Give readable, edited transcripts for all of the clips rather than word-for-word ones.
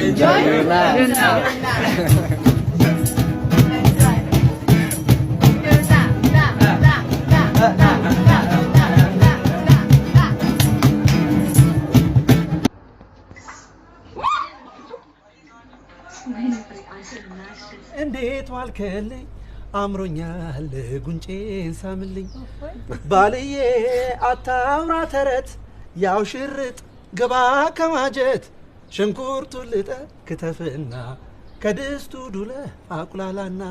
Enjoy your life. እንዴት ዋልክልኝ? አምሮኛል፣ ጉንጬን ሳምልኝ። ባልዬ አታውራ ተረት፣ ያው ሽርጥ ግባ ከማጀት፣ ሽንኩርቱን ልጠ ክተፍና ከድስቱ ዱለ አቁላላና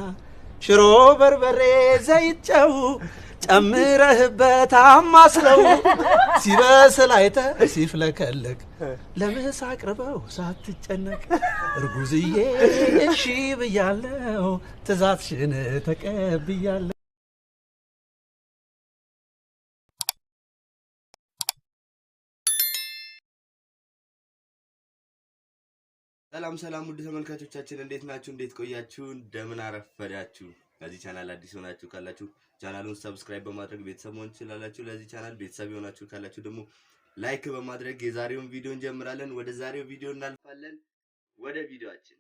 ሽሮ በርበሬ ዘይት ጨው ጨምረህበት አማስለው፣ ሲበስል አይተ ሲፍለከለክ ለምሳ አቅርበው ሳትጨነቅ። እርጉዝዬ እሺ ብያለው፣ ትእዛዝሽን ተቀብያለሁ። ሰላም ሰላም ውድ ተመልካቾቻችን፣ እንዴት ናችሁ? እንዴት ቆያችሁ? እንደምን አረፈዳችሁ? ለዚህ ቻናል አዲስ ሆናችሁ ካላችሁ ቻናሉን subscribe በማድረግ ቤተሰብ መሆን ትችላላችሁ። ለዚህ ቻናል ቤተሰብ የሆናችሁ ካላችሁ ደግሞ like በማድረግ የዛሬውን ቪዲዮ እንጀምራለን። ወደ ዛሬው ቪዲዮ እናልፋለን። ወደ ቪዲዮአችን።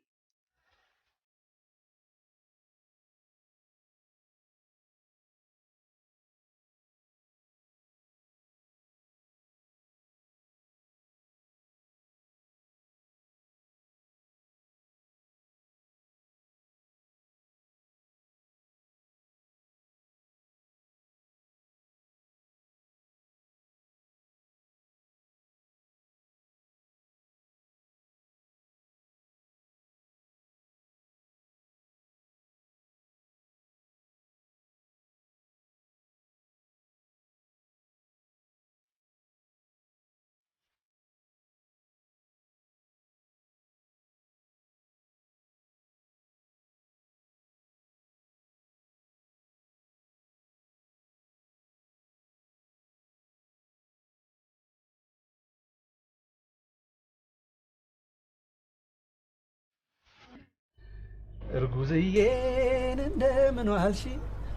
እርጉዝዬን እንደምን ዋልሽ?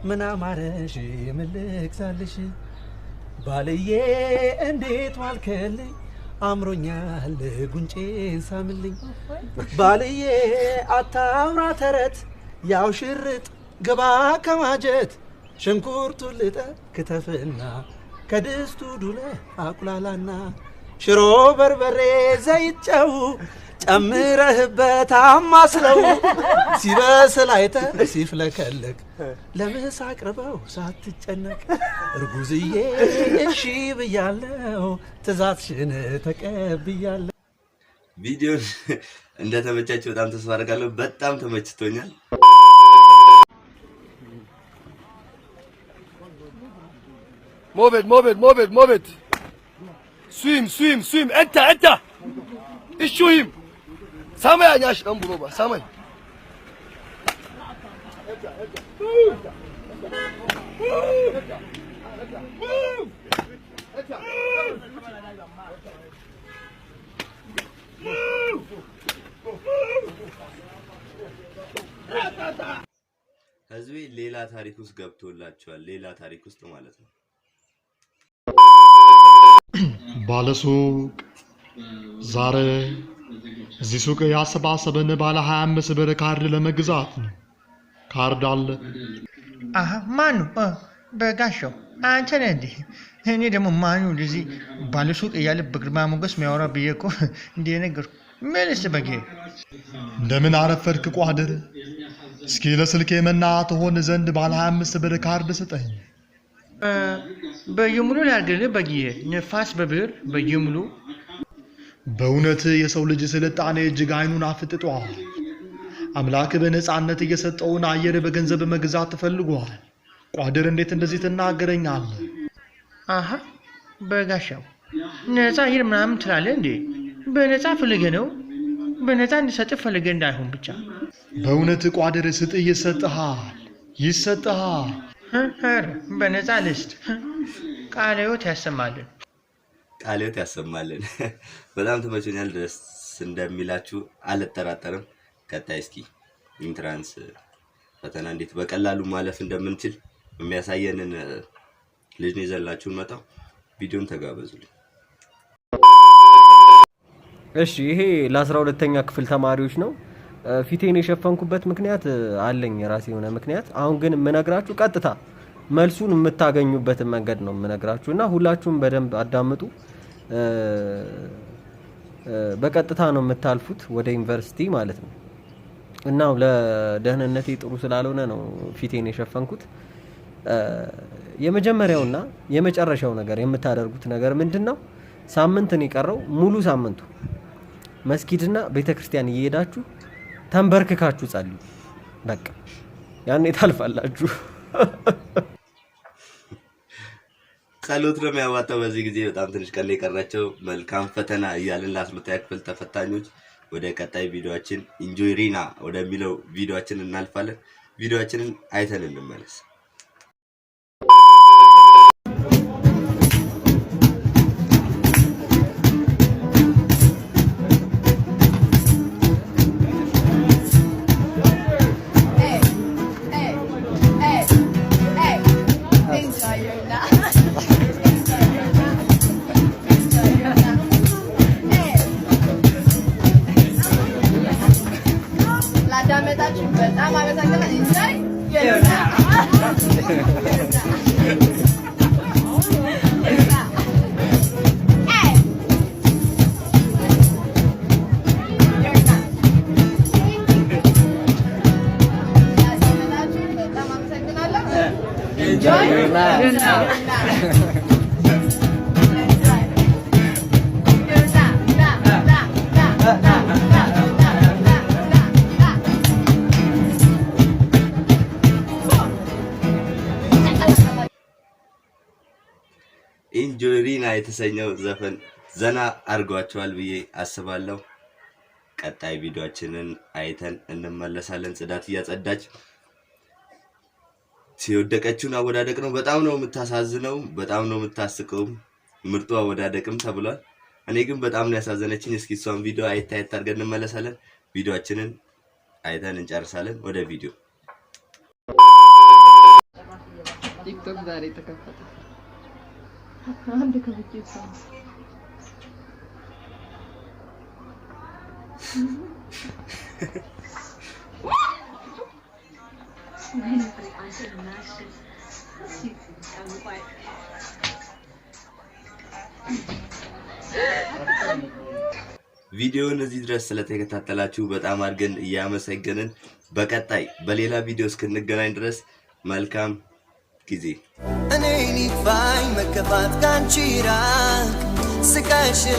ምን አማረሽ? ምን ልግዛልሽ? ባልዬ እንዴት ዋልክልኝ? አምሮኛል፣ ጉንጬን ሳምልኝ። ባልዬ አታውራ ተረት፣ ያው ሽርጥ ግባ ከማጀት፣ ሽንኩርቱን ልጠ ክተፍና ከድስቱ ዱለ አቁላላና ሽሮ በርበሬ ዘይት ጨው ጨምረህበት አማስለው፣ ሲበስል አይተ ሲፍለከለክ ለምሳ አቅርበው ሳትጨነቅ። እርጉዝዬ እሺ ብያለው፣ ትእዛዝሽን ተቀብያለሁ። ቪዲዮን እንደተመቻችሁ በጣም ተስፋ አደርጋለሁ። በጣም ተመችቶኛል። Move it, move it, move it, move it. Swim, swim, swim. Enter, enter. Issue him. Samai ya shi dan buro ba, samai. Move. Move. Move. Move. ህዝቤ ሌላ ታሪክ ውስጥ ገብቶላቸዋል። ሌላ ታሪክ ውስጥ ማለት ነው። ባለሱቅ፣ ዛሬ እዚህ ሱቅ ያሰባሰበን ባለ 25 ብር ካርድ ለመግዛት ነው። ካርድ አለ? አሀ፣ ማኑ በጋሻው አንተ ነህ እንዴ? እኔ ደግሞ ማኑ እንደዚህ ባለሱቅ እያለ በግርማ ሞገስ የሚያወራ ብዬ እኮ እንዲህ ነገርኩ። ምንስ በጌ። እንደምን አረፈድክ ቋድር። እስኪ ለስልኬ መና ትሆን ዘንድ ባለ 25 ብር ካርድ ስጠኝ። በየሙሉ ላድርግልህ በጊዬ፣ ንፋስ በብር በየሙሉ። በእውነት የሰው ልጅ ስልጣኔ እጅግ አይኑን አፍጥጧል። አምላክ በነፃነት እየሰጠውን አየር በገንዘብ መግዛት ፈልጓል። ቋድር፣ እንዴት እንደዚህ ትናገረኛለህ? አሀ በጋሻው፣ ነፃ አየር ምናምን ትላለህ እንዴ? በነፃ ፈልገህ ነው? በነፃ እንድሰጥህ ፈልገህ እንዳይሆን ብቻ። በእውነት ቋድር፣ ስጥ፣ ይሰጥሃል፣ ይሰጥሃል። ኧረ በነፃ ልስጥ። ቃለ ሕይወት ያሰማልን። ቃለ ሕይወት ያሰማልን። በጣም ተመችቶኛል። ደስ እንደሚላችሁ አልጠራጠርም። ቀጣይ እስኪ entrance ፈተና እንዴት በቀላሉ ማለፍ እንደምንችል የሚያሳየንን ልጅ ነው ይዘንላችሁ መጣው። ቪዲዮን ተጋበዙልኝ። እሺ ይሄ ለ12ኛ ክፍል ተማሪዎች ነው። ፊቴን የሸፈንኩበት ምክንያት አለኝ፣ የራሴ የሆነ ምክንያት። አሁን ግን የምነግራችሁ ቀጥታ መልሱን የምታገኙበትን መንገድ ነው የምነግራችሁ እና ሁላችሁም በደንብ አዳምጡ። በቀጥታ ነው የምታልፉት ወደ ዩኒቨርሲቲ ማለት ነው። እና ለደህንነቴ ጥሩ ስላልሆነ ነው ፊቴን የሸፈንኩት። የመጀመሪያውና የመጨረሻው ነገር የምታደርጉት ነገር ምንድን ነው? ሳምንትን የቀረው ሙሉ ሳምንቱ መስጊድና ቤተ ክርስቲያን እየሄዳችሁ ተንበርክካችሁ ጸልዩ። በቃ ያኔ ታልፋላችሁ። ጸሎት ነው የሚያዋጣው። በዚህ ጊዜ በጣም ትንሽ ቀን የቀራቸው መልካም ፈተና እያልን ለ12ኛ ክፍል ተፈታኞች ወደ ቀጣይ ቪዲዮአችን Enjoy ሪና ወደሚለው ቪዲዮአችን እናልፋለን። ቪዲዮአችንን አይተን እንመለስ። Hey, hey, hey, hey. Enjoy your night. Enjoy your night. Enjoy your night. Hey. ላዳመጣችሁ በጣም አመሰግናለሁ። Enjoy your night. Your night. Hey. Your night. ላዳመጣችሁ በጣም አመሰግናለሁ። Enjoy your night. Your night. Enjoy. Your night. Na, na, na, na, na, na, na, na, na. Enjoy ሪና የተሰኘው ዘፈን ዘና አድርጓቸዋል ብዬ አስባለሁ። ቀጣይ ቪዲዮአችንን አይተን እንመለሳለን። ጽዳት እያጸዳች የወደቀችውን አወዳደቅ ነው። በጣም ነው የምታሳዝነው፣ በጣም ነው የምታስቀው። ምርጡ አወዳደቅም ተብሏል። እኔ ግን በጣም ነው ያሳዘነችኝ። እስኪ እሷን ቪዲዮ አይታ አይታ አድርገን እንመለሳለን። ቪዲዮአችንን አይተን እንጨርሳለን። ወደ ቪዲዮ። ቲክቶክ ዛሬ ተከፈተ። አንድ ከፍቼ እሷ ነው። ቪዲዮውን እዚህ ድረስ ስለተከታተላችሁ በጣም አድርገን እያመሰገንን በቀጣይ በሌላ ቪዲዮ እስክንገናኝ ድረስ መልካም ጊዜ። እኔን ይክፋኝ መከፋት ካንቺ ራቅ ስቃይሽን።